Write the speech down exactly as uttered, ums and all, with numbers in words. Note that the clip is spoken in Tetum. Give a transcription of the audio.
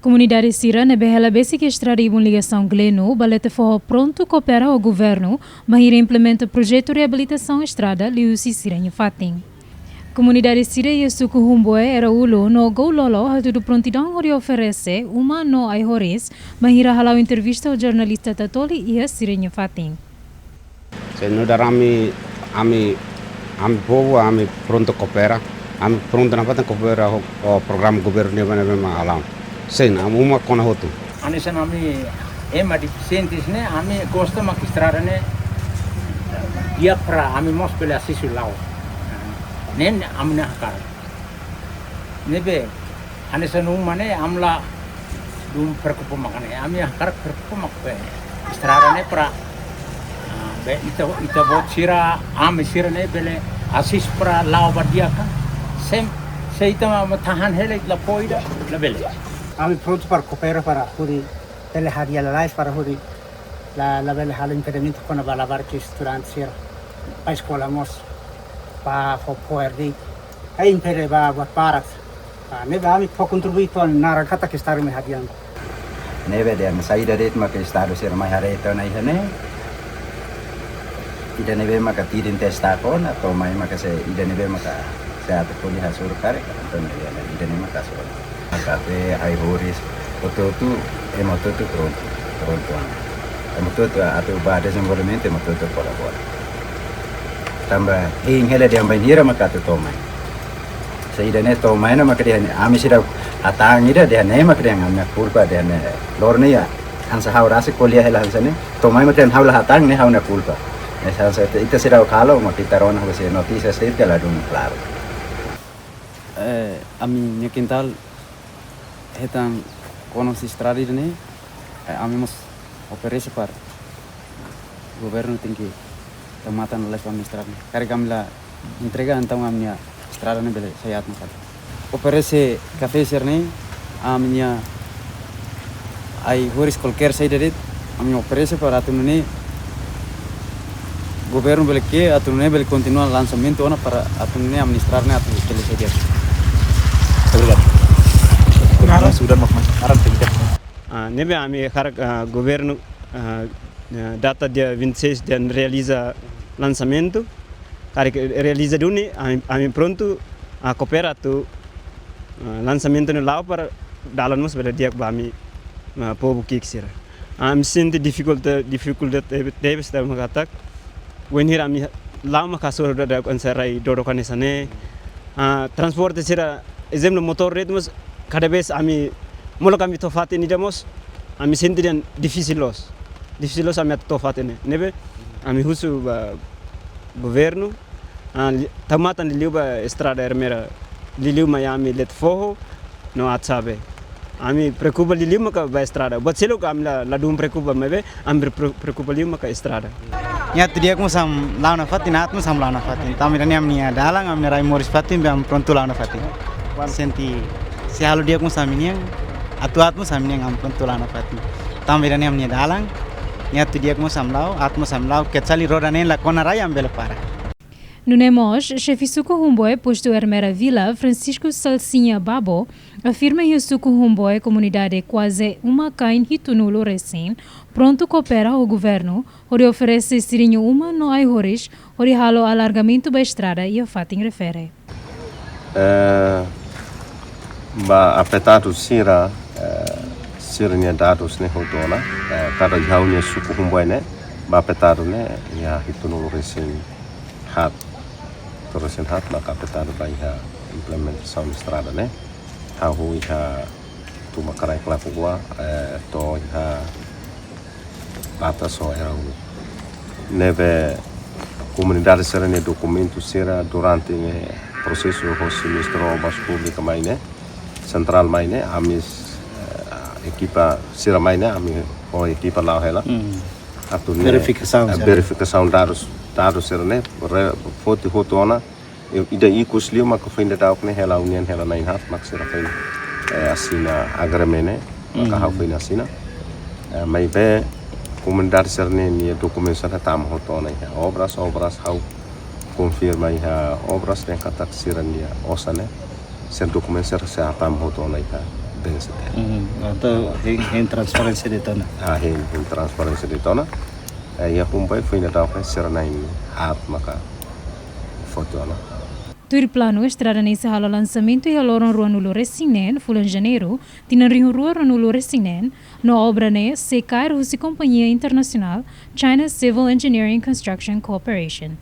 Komunidade sira ne'ebé hela besik estrada ibun ligasaun Gleno ba Letefoho prontu koopera ho governu bainhira implementa projetu reabilitasaun estrada liuhusi sira-nia fatin. Komunidade sira iha suku Humboe, Eraúlu no Goulolo hatudu prontidaun hodi oferese uma no ai-horis bainhira hala'o entrevista ho jornalista Tatoli iha sira-nia fatin. Sin, nu'udar ami, ami, ami povu, ami prontu koopera, ami prontu nafatin koopera ho, ho programa governu ne'ebé, ne'ebé mak hala'o. Sin, ami uma kona hotu. Hanesan ami ema defisiente ne'e, ami gosta mak estrada ne'e di'ak para ami mós bele asesu la'o. Ne'e ami-nia hakarak. Ne'ebé hanesan uma ne'e ami ladún preokupa mak ne'e. Ami hakarak preokupa mak be estrada ne'e para, ah, be ita, ita-boot sira, ami sira ne'e bele asesu para la'o ba di'ak ka. Sem, se ita mak tahan hela ita la poi ida, labele. Ami prontu para koopera para hodi bele hadi'a lalais para hodi la, labele halo impedimentu kona-ba labarik estudante sira ba eskola mós, ba fó poer de'it, ba impede ba buat barak. Ah, ne'ebé ami fó kontribui to'o naran katak estrada mai hadi'a. Ne'ebé dehan saida de'it maka estadu sira mai haree tiha ona iha ne'e. Ida ne'ebé maka tidin testa kon, atau mai maka se ida ne'ebé maka se atu kuli hasoru karik, atau ne'ebé ida ne'e maka hasoru. Maka be ai-horis, hotu-hotu, ema hotu-hotu prontu, prontu ona. Ema hotu-hotu atu ba dezenvolvimentu, ema hotu-hotu kolabora. Tanba hein hela dehan bainhira maka atu to'o mai. Se ida ne'e to'o mai ona maka dehan ami seidauk hatán ida dehan ne'e maka dehan ami-nia kulpa dehan ne'e. Loron ne'e ya, hanesan ha'u rasik ko'alia hela hanesan ne'e. To'o mai maka dehan ha'u la hatán ne'e ha'u-nia kulpa. Ne'e hanesan ita, ita seidauk halo maka ita rona husi notísia sira ladún klaru. Eh, ami-nia kintál hetan kona husi estrada ida ne'e, eh, ami mós oferese para governu tenke tau matan lalais ba ami-nia estrada ne'e. Karik ami la entrega, entaun ami-nia estrada ne'e bele sai aat mós. Oferese kafé sira-ne'e, ami-nia ai-horis kualkér saida de'it, ami oferese para atu nune'e governu bele ke'e, atu nune'e bele kontinua lansamentu ona para atu nune'e ami-nia estrada ne'e atu bele sai di'ak. Obrigadu. Naran? Sudah mak mas, naran tenke. Ah, ne'ebé ami hakarak, ah, governu, ah, ah, data dia vinte e seis dehan realiza lansamentu. Karik realiza duni, ami, ami prontu, ah, koopera atu, ah, lansamentu ne'e la'o para dalan mós bele di'ak ba ami, ah, povu ki'ik sira. Ami sente difikulta-, difikulta tebe-, tebes tanba katak bainhira ami la'o mak hasoru dadauk hanesan rai dodok hanesan ne'e. Ah, transporte sira, ezemplu, motór de'it mós kada vez ami, molok ami to'o fatin ida mós, ami sente dehan difisil loos. Difisil loos ami atu to'o fatin ne'e. Ne'ebé ami husu ba governu, ah, li-, tau matan liuliu ba estrada Ermera, liuliu mai ami Letefoho no Atsabe. Ami preokupa liuliu maka ba estrada. Buat seluk ami la, ladún preokupa, maibé ami pre-, preokupa liu maka estrada. Nia atu di'ak mós ami la'o nafatin, aat mós ami la'o nafatin. Tanba ida-ne'e ami-nia dalan, ami-nia rai moris fatin, be ami prontu la'o nafatin. Sente se halo di'ak mós ami-nian, atu aat mós ami-nian, ami prontu la'o nafatin. Tanba ida-ne'e ami-nia dalan, nia atu di'ak mós ami la'o, aat mós ami la'o, kecuali roda ne'e la kona rai ami bele para. Nune'e mós, xefe suku Humboe, postu Ermera Vila, Francisco Salsinha Babo, afirma iha suku Humboe, komunidade kuaze uma kain hitunulu resin, prontu koopera ho governu, hodi oferese sira-nia uma no ai-horis, hodi halo alargamentu ba estrada iha fatin refere. Eh, ba afetadu sira, eh, sira-nia dadus ne'e hotu ona, eh, kada ha'u-nia suku Humboe ne'e, ba afetadu ne'e, iha hitunulu resin haat. Hitunulu resin haat, maka afetadu ba iha implementasaun estrada ne'e. Hahú iha Tuma Karai Klaku Rua, eh, to'o iha batas ho Eraúlu. Ne'ebé komunidade sira-nia dokumentu sira durante ne'e prosesu hosi Ministériu Obras Públikas mai ne'e, sentrál mai ne'e, ami, eh, ekipa sira mai ne'e, ami ho ekipa la'o hela. Hmm. Atu ne'e, verifikasaun, eh, sira. Verifikasaun dadus, dadus sira-ne'e, re-, foti hotu ona, i-, ida ikus liu maka foin daudauk ne'e hela união hela na'in haat maka sira foin, eh, asina agreement ne'e, maka, hmm, ha'u foin asina. Eh, maibé komunidade sira-ne'e nia dokumentu sira tama hotu ona iha Obras, Obras ha'u konfirma iha Obras dehan katak sira-nia osan ne'e, sira dokumentu sira sei tama hotu ona iha Pensa te. Entaun, hein transparénsia de'it ona. Ah, hein transparénsia de'it ona. Iha Humbai foin dadauk sira na'in haat maka foti ona. Tuir planu, estrada ne'e sei halo lansamentu iha loron ruanulu-resin-neen fulan Janeiru tinan rihun rua ruanulu-resin-neen, no obra ne'e sei kaer husi kompañia internasionál China Civil Engineering Construction Corporation.